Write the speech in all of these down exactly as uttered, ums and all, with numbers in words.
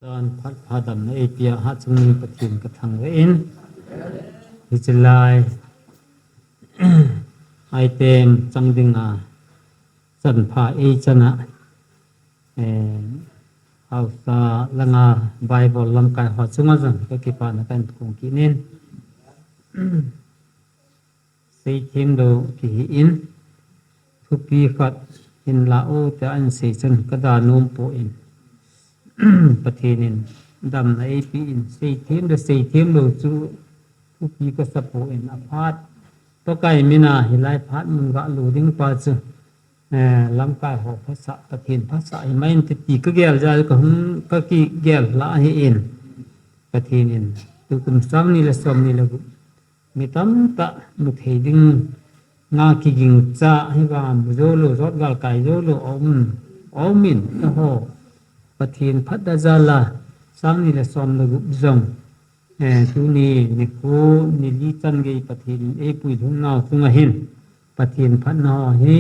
Tan phat pha damna eipia Hatchungneng Pathen kathangvah in. Hiche lai item chang dinga chan pha eichan a, eh, haosa langa Bible lamkai ho chunga jong kakipana kahin phong kit in. Seithem lou kihi in, thupi khat hinla o tia ahin sei chun kada nom poi. Pathen in damna eipe in, seithem le seithem lou chu thupi kasa poi. Aphat Pakai mina hilai phat mun galut ding pa chu, eh, lamkai ho phasah, Pathen phasah himai inte ti kagel jal kahung kakigel lha ahin. Pathen in tukum sang ni le som ni le gup mi tamtah mu thei dinga kigingcha, hivang mu jou lou, jotgal kai jou lou aum, aum in, eiho Pathen phatna jal a sang ni le som le gup jong, eh, tuni nikho ni li chan gei Pathen in eipui lhung nau chunga hin Pathen phatna ho hi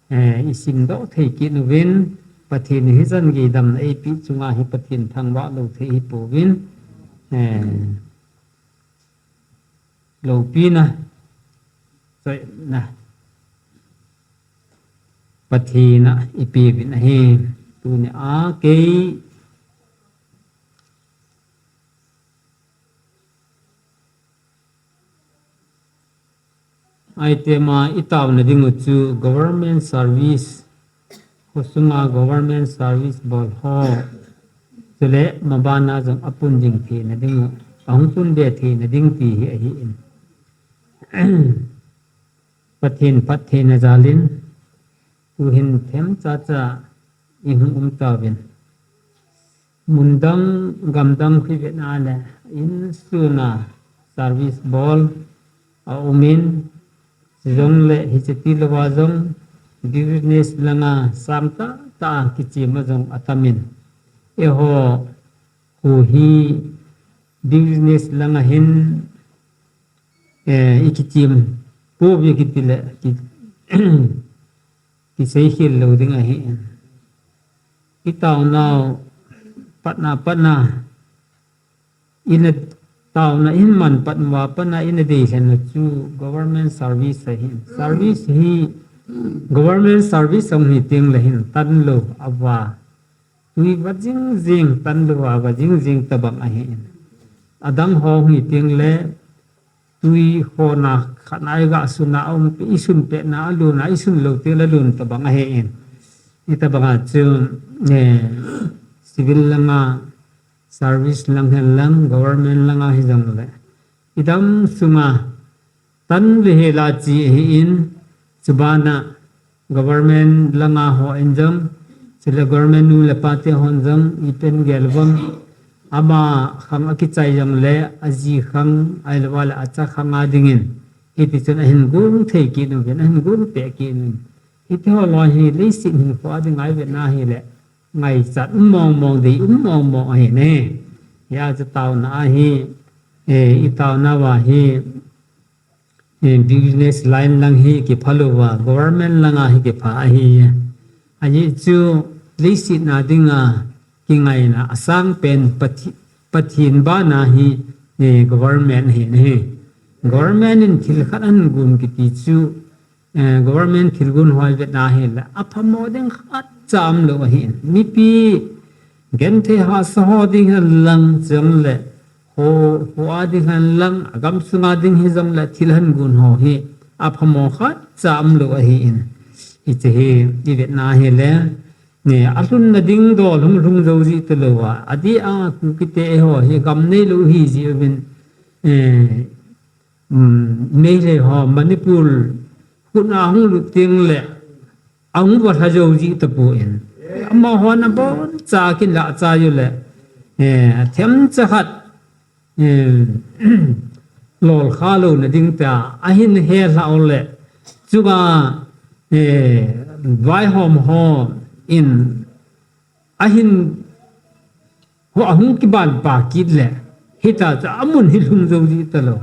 eh, isimdoh thei kit uvin, Pathen in hichan gei damna eipe chunga hi Pathen thangvah lou thei hipouvin, eh, loupina, choina Pathen a ipeuvin ahi. Tuni a kei item a itaona dingu chu government service, khosunga government service bol ho, chule mabana jong apun jing theina dingu, ahung pun be theina ding ti hi ahin. Pathen phattheina jal in, tuhin themcha cha ihung um tauvin. Mundang, gamdang khu ivet na le, insung a service bol aum in, hijongle hiche tilouva jong business langa sang tah tah a kichem a jong atam in. Eiho khu hi business langa hin, eh, ikichem pouve kiti le, ki, kisei khel lou ding ahi. Itaonau patna, patna, ina taona in man pat uva patna ina deilhenna chu government service ahin. Service hi government service ahung hi tengle hin tan lou, ava tui va jing jing, tan lou a va jing jing tabang ahin. Adang ho hi tengle tui hona khatna iga sun a, aum pe, isun pet na, alun a, isun lou tengle lun tabang ahin. Hitabang a chu, eh, civil langa service lang hen lang, government langa hijongle, idam sunga tan ve hela chi ahin, chubana government langa hon jong, chule government nu le pa te hon jong, ipi gel uvem, ama khang akichai jongle, aji khang, ahilouva le acha khang a dingin, hiti chun ahin gon thei kit uvin, ahin gon peh kit uvin. Hiti ho loi hi leiset hinkho a dinga ivet na hile, ngaichat um mong mong, dei um mong mong ahi ne. Hia chu taona ahi, eh, itaona uva hi, eh, business line lang hi kipha louva, government langa hi kipha ahi. Ajeh chu leiset a dinga kingaina asang pen Pathi-, Pathen bana hi, eh, government ahi ne. Government in thil khat ahin gon kiti chu, eh, government thilgon ho ivet na hile, aphamo ding khatcha umlou ahin. Mipi genthei hahsa ho ding hen lang, chule kho, kho a ding hen lang, agam sunga ding hijongle thil ahin gon ho hi aphamo khatcha umlou ahin. Hiche hi ivet na hile, ne, alhunna ding dol hung lhung jou ji talouva, adeh a Kukite ho hi gam neilou hi ji uvin, eh, um, Meitei ho Manipur khut a hung lut tengle, ahung va lha jou ji tapon. Amahon aboncha kin la cha u le, eh, themcha khat, eh, lolkha louna ding tia ahin he lha u le, chunga, eh, vaihom hon ahin ho ahung kiban pa kit le, hita chu amun hi lhung jou ji talou.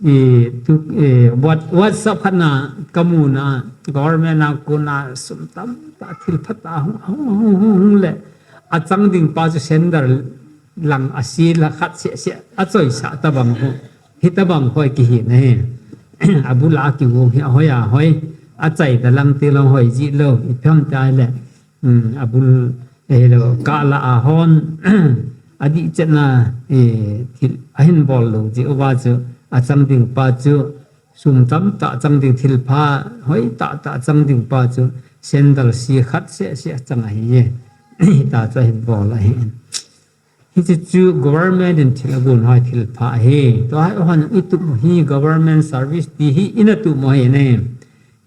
I, tu, eh, what, WhatsApp khat na ka mu na, government a kona sum tamtah thil phatah a hung, hung, hung, hung, hung le, achang ding pa chu sender lang a si la khat se se a choi sa ta bang ho. Hi ta bang hoi ki hi na he. A bul a ki wo hi a hoi a hoi. A chai ta lang ti long hoi ji lo. I pham ta le. Um, a bul, eh, lo, ka la a hon, a di chet na, eh, thil, a hin bol lo, ji uva chu, achang ding pa chu, sum tamtah chang ding thil pha, hoi tah tah chang ding pa chu, sender si khat se se chang a hi ye. Ta chu a hin bol a hi. Hiche chu government in thil a gon hoi thil pha hi. Tua hi hon i tup hi government service ti hi i na tup mo hi ne.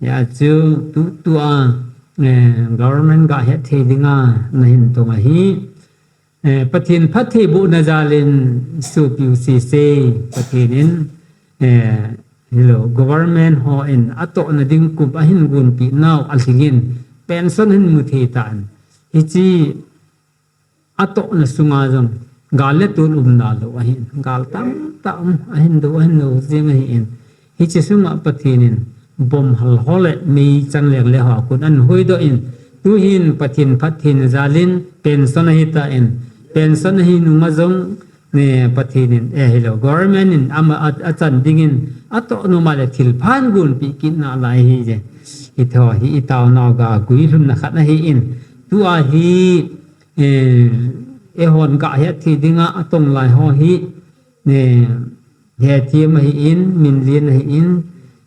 Ya chu tu, tu a, eh, government ga het thei ding a na hin tong a hi. Eh, Pathen phattheibohna jal in supiu sese Pathen in, eh, hi lo government ho in atohna ding kum a hin gonpi nau a lhing in pension hin mu thei tan. Hiche atohna sunga jong gal le tun um nalou ahin, gal tamtah um, ahin do, ahin do jing ahin. Hiche sunga Pathen in bom hal ho le meichang leng le ho a kon ahin huhdoh in, tuhin Pathen phatthei jal in pension ahi tan, pension ahi nunga jong, ne, Pathen in, eh, hi lo, government in ama a, achan ding in atoh nom a le thil pha ahin gonpi kit nalai ahi je. Hitho hi i taonau ga guilhunna khat ahin, tua hi, eh, eihon ga het thei dinga atong lai ho hi, eh, Hethiam ahin, Minlian ahin,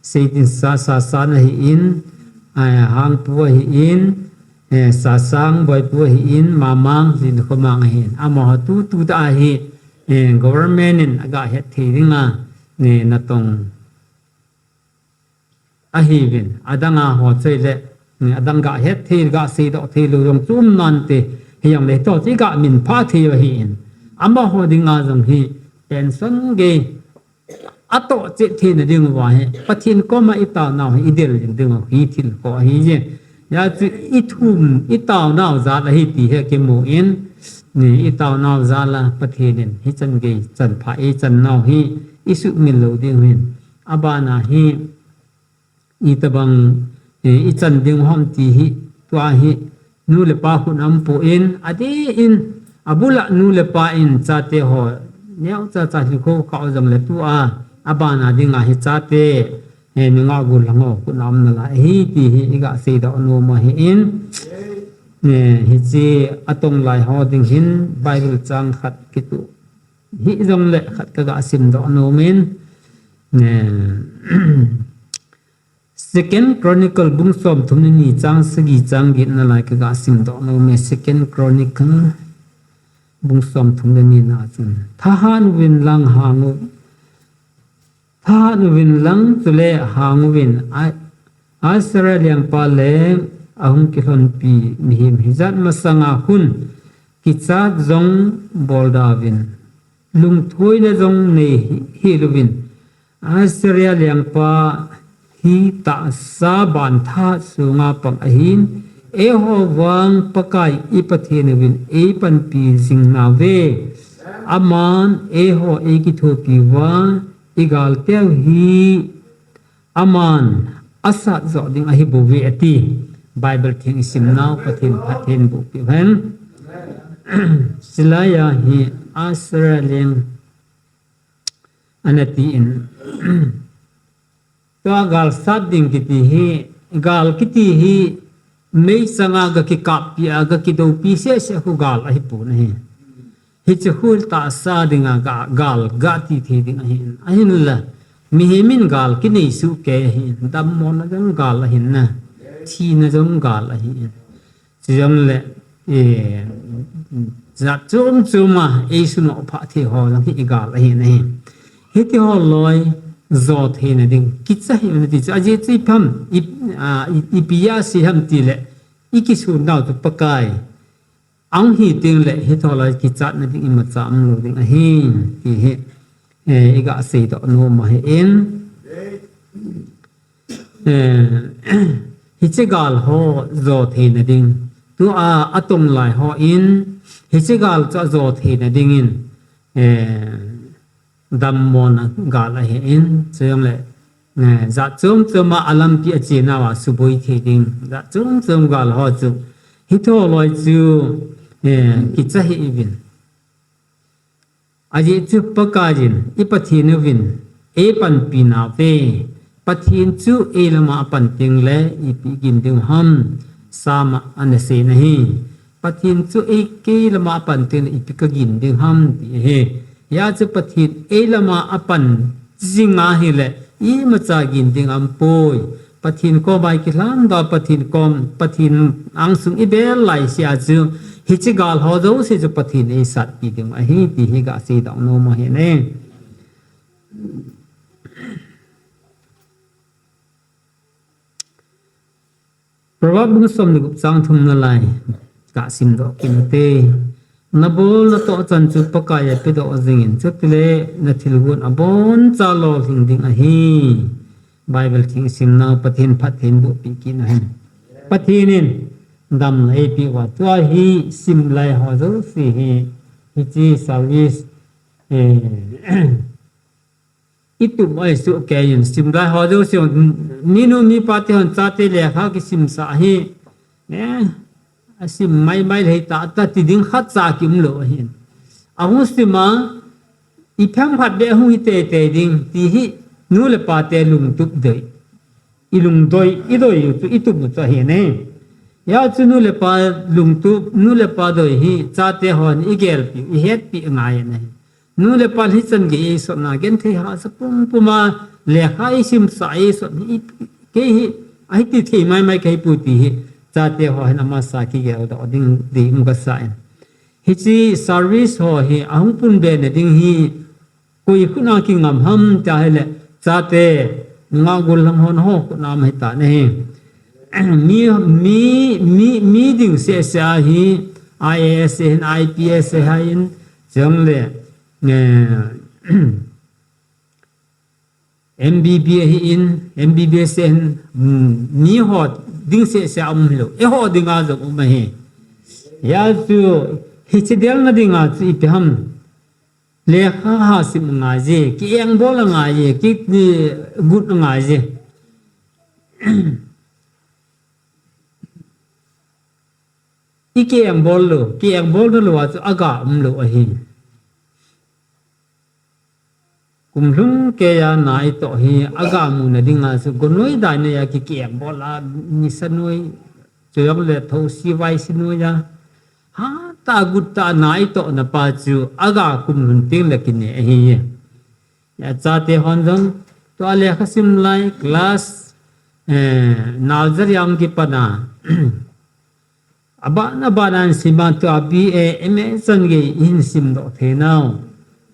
Seitinsa, Sasan ahin, eh, Hangpu ahin, eh, Sasang, Boipu ahin, Mamang, Linkho Mang ahin. Amaho tu, tu ta ahi, eh, government in aga het thei dinga, eh, natong ahiuvin, adang a ho chei le, adang ga het thei, ga seidoh thei lou jong chu um nante, hijongle to chu i ga min pha thei u ahin. Amaho dinga jong hi pension gei atoh chet theina diuva hi, Pathen koma i taonau hi i del ding diu hi thil ko ahi je. Hijeh chun i thum, i taonau jal ahi ti hi kimu in, ni i taonau jal a Pathen in hichan gei chan pha eichan nau hi i sumil lou diu ahin. Abana hi, itobang, eh, i chan ding ham ti hi, tua hi, nu le pa khut a um poi, adeh in, abul a nu le pa in chate ho, neocha cha hi kho kha jong le tua, abana dinga hi chate, eh, nungah gollhang ho khut a um nalai ahi ti hi, i ga seidoh nom ahin, eh, hiche atong lai ho ding hin, Bible chang khat kituh hih jong le khat ka ga simdoh nom in, eh, Second Chronicle bung somthum le ni chang sagi chang get nalai ka ga simdoh nom e. Second Chronicle bung somthum le ni na chun, thahat uvin lang hang u, thahat uvin lang chule hang uvin, Ai-, Assyria lengpa le ahung kilhonpi mihem hijat masanga hin kichat jong bolda uvin, lungthoina jong nei hi-, hel uvin, Assyria lengpa hi tahsa ban thahat sunga pang ahin, eiho vang Pakai i Pathen uvin eipanpi jing nauve. Aman eiho eikithopi uva, i galteu hi aman asat joh ding ahi bouve ati. Bible theng i simnau Pathen phatthei boh peh hen. Hilai a hi Assyria leng ana tin, tua gal sat ding kiti hi, gal kiti hi, meichang a ga kikappi a, ga kidoupi sese khu gal ahipon ahi. Hiche khu tahsa dinga ga, gal ga ti thei ding ahin. Ahinla, mihem in gal kinei soh kei ahin, dammona jong gal ahin na, thina jong gal ahin. Chujongle, eh, jat chom chom a, eisunoh phah thei ho jong hi i gal ahin ahi. Hiti ho loi jo theina ding, kicha hih un ati chu, ajeh chu ipi ham, i, a, i, ipi asei ham tile, i kisun nau chu Pakai ahung hi tengle, hiti ho loi kichatna ding imacha umlou ding ahi, ti hi, eh, i ga seidoh nom ahin. Eh, hiche gal ho jo theina ding. Tua atong lai hon, hiche gal chu ajo theina dingin, eh, dammona gal ahin, chujongle, eh, jat chom chom a alampi a chenau a suboi thei ding, jat chom chom gal ho chu, hitho loi chu, eh, kicha hih uvin. Ajeh chu Pakaiyin, i Pathen uvin, eipanpi nauve. Pathen chu eilama apan tengle, ipi gin ding ham, Sam a ana sei ahi. Pathen chu ei, keilama apan tengle, ipi kagin ding ham, ti ahi. Hijeh chun Pathen eilama apan jing ahile, imacha gin ding aumpoi. Pathen koma i kilhang doh, Pathen kom, Pathen angsung i bel laisea chu, hiche gal ho jouse chu Pathen in eisatpi ding ahi, ti hi gasei doh nom ahi ne. Proverb bung som le gup chang thumna lai kasim doh kit u hite. Nabol natoh chan chu Pakai a pedoh jingin, chutile nathilgon abonchan lolhing ding ahi. Bible theng simnau Pathen phattheiboh pi kit u hen. Pathen in damna eipeh uva, tua hi simlai ho jouse hi, hiche service, eh, i tup a i sohkei in, simlai ho jouse, minu mipa te hon chate lekha kisimsah hi, eh, asim maimai lhei tah tah ti ding khatcha kium lou ahin. Ahung sim a, i phem khat beh hung hi teitei ding, ti hi nu le pa te lungtup dei. I lungdei, i dei u chu, i tup u chu ahi ne. Hijeh chun nu le pa lungtup, nu le pa dei hi, chate hon i gelpi u, i hetpi u angai ahi. Nu le pa hichan gei eisotna, genthei hahsa pumpum a, lekha eisimsah eisot hi, kei hi, ahiti thei maimai kahi poi ti hi, chate ho hin amasa kigel doh ding, ding um kasa in. Hiche service ho hi, ahung pun be na ding hi, koi khut a kingam ham ti ahile, chate, nungah gollhang hon ho khut a um ahi ta ahi. Mi, mi, mi, mi ding seh seh a hi, I A S ahin, I P S ahin, chujongle, eh, M B B A ahin, M B B S ahin, mm, mi ho ding seh seh a um hilou. Eiho dinga jong um ahi. Hijeh chun, hiche delna dinga chu ipi ham. Lekha hasim angai e, ki-engbol angai e, ki, ki gut angai e. I ki-engbol lou, ki-engbol na lou a chu aga um lou ahi. Kum lhung keiya na itoh hi aga muna dinga chu gonoi dainoi a ki, ki-engbol a, nisa noi, chujongle thosi vaisi noi a. Hatah a guttah a na itohna pa chu aga kum lhun tengle kine ahi. Hijeh chun chate hon jong, tua lekha sim lai, class, eh, nursery a hung kipat a. Aban, aban a sim a tua B A, M A chan gei ihin simdoh thei nau.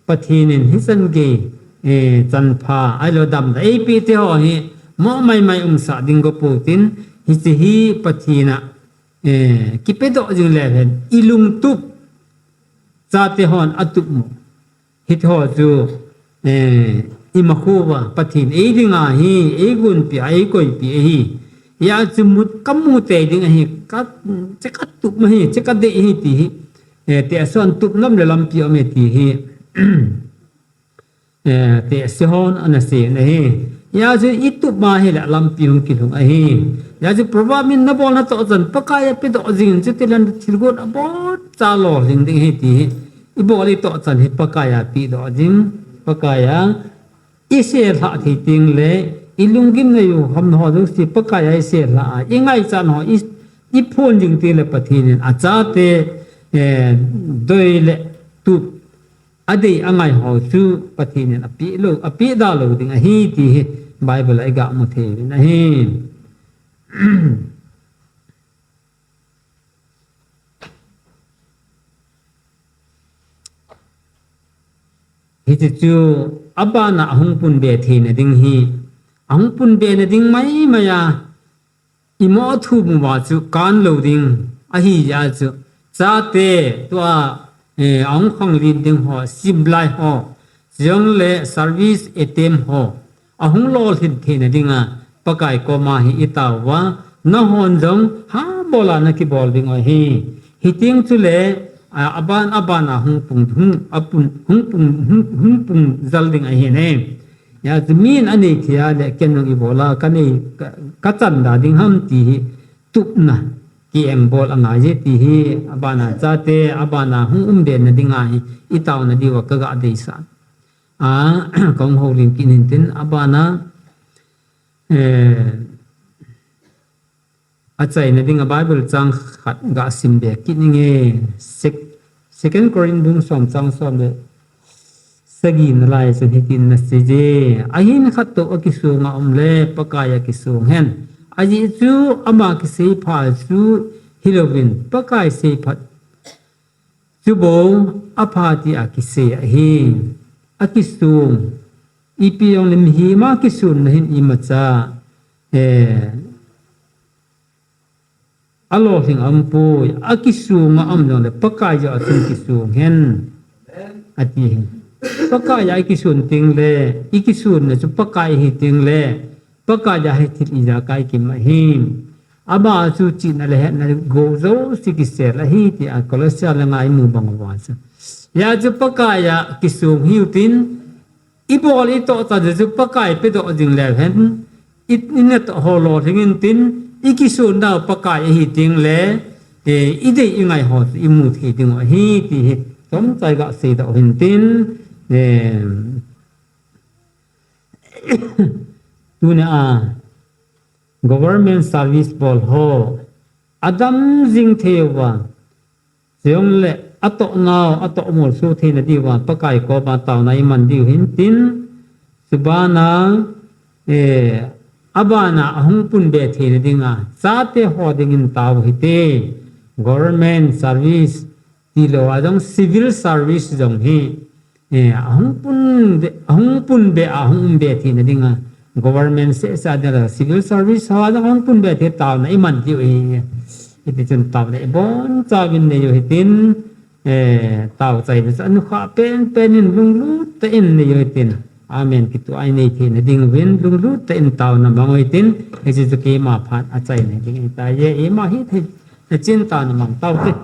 Pathen in hichan gei, eh, chanpha, ahilou damna eipeh te ho hi, mo maimai umsah ding go pou tin, hiche hi Pathen a, eh, kipedoh jing leu hen, i lungtup, chate hon atup mo. Hiche ho chu, eh, i makhuva, Pathen ei dinga hi, ei gonpi a, ei koipi ahi. Hijeh chun mut kamu tei ding ahi, ka, che katup ma hi, che kadei ahi ti hi. Eh, tehse hon tup nom le lampi aume ti hi. Eh, tehse hon ana sei ahi. Hijeh chun i tup ma hile lampi hung kilhung ahi. Hijeh chun Proverb in nabol natoh chan Pakai a pedoh jingin, chutile nathilgon abonchan lolhing ding ahi ti hi. I bol i toh chan hi Pakai a pedoh jing, Pakai a i selhah thei tengle, i lunggim neiyu ham ho jouse Pakai a i selhah a, i ngaichat ho i, i phon jing tengle Pathen in achate, eh, dei le tup, adei angai ho chu Pathen in apeh lou, apeh da lou ding ahi ti hi Bible a i gamu thei uvin ahi. Hiche chu abana ahung pun be theina ding hi, ahung pun be na ding maimai a, i mo thum uva chu kan lou ding ahi jeh chun, chate tua, eh, ahung khanglen ding ho, simlai ho, chujongle service attempt ho, ahung lolhin theina dinga, Pakai koma hi i tao uva, nahon jong habol a nakibol ding u ahi. Hiteng chule, A, aban, abana hung pung, hung, apun, hung pung, hung, hung pung jal ding ahi ne. Hijeh chun min anei thei a le ken jong ibola kanei, ka, kachan da ding ham ti hi tupna kiengbol angai e ti hi abana chate, abana hung umbe na dinga hi itaona diuva kaga deisah. A, kahung houlim kit in tin abana, eh, achaina dinga Bible chang khat gasim be kit inge. Sec-, Second Corinth bung som chang som le sagi na lai chun hitin asei e. Ahin khat toh akisong a um le Pakai a kisong hen. Ajeh chu ama kisei pha chu hilouvin Pakai seiphat chu bou apha tia kisei ahi. Akisong, ipi jong le mihem a kisonna hin imacha, eh, alolhing aumpoi. Akisong a um jong le Pakai joh a chun kisong hen, ati hi. Pakai a ikison teng le, ikisonna chu Pakai ahi teng le, Pakai a hi thil ijakai kim ahi. Ama chu chihna le hetna gou jouse kisel ahi tia Colossia langa imu bang uva chu. Hijeh chun Pakai a kisong hiu tin, ibol itoh chan chu Pakai pedoh jing leu hen, i, inatoh ho lolhing in tin, ikisonna u Pakai ahi teng le, eh, idei ingai ho chu imu thei diu ahi ti hi chomcha iga seidoh u hin tin, eh, Tunia, government service bol ho, adam jing thei uva, chule atoh nau, atoh molso theina diuva, Pakai koma taona iman diu hin tin, chubana, eh, abana ahung pun be theina dinga, chate ho dingin tao hite, government service, tilou a jong civil service jong hi, eh, ahung pun be, ahung pun be, ahung um be theina dinga, government seh seh a dinga, civil service ho a jong ahung pun be thei taona iman diu ahi. Hiti chun taona ibonchauvin nei u hitin, eh, tao chaina chu anukhah penpen in lunglut tah in nei u hitin. Amen. Kituh a inei theina diuvin lunglut tah in taona mang u hitin. Hiche chu keima phat achaina ding ahitai. Ima hithei, nachin taona mang taute.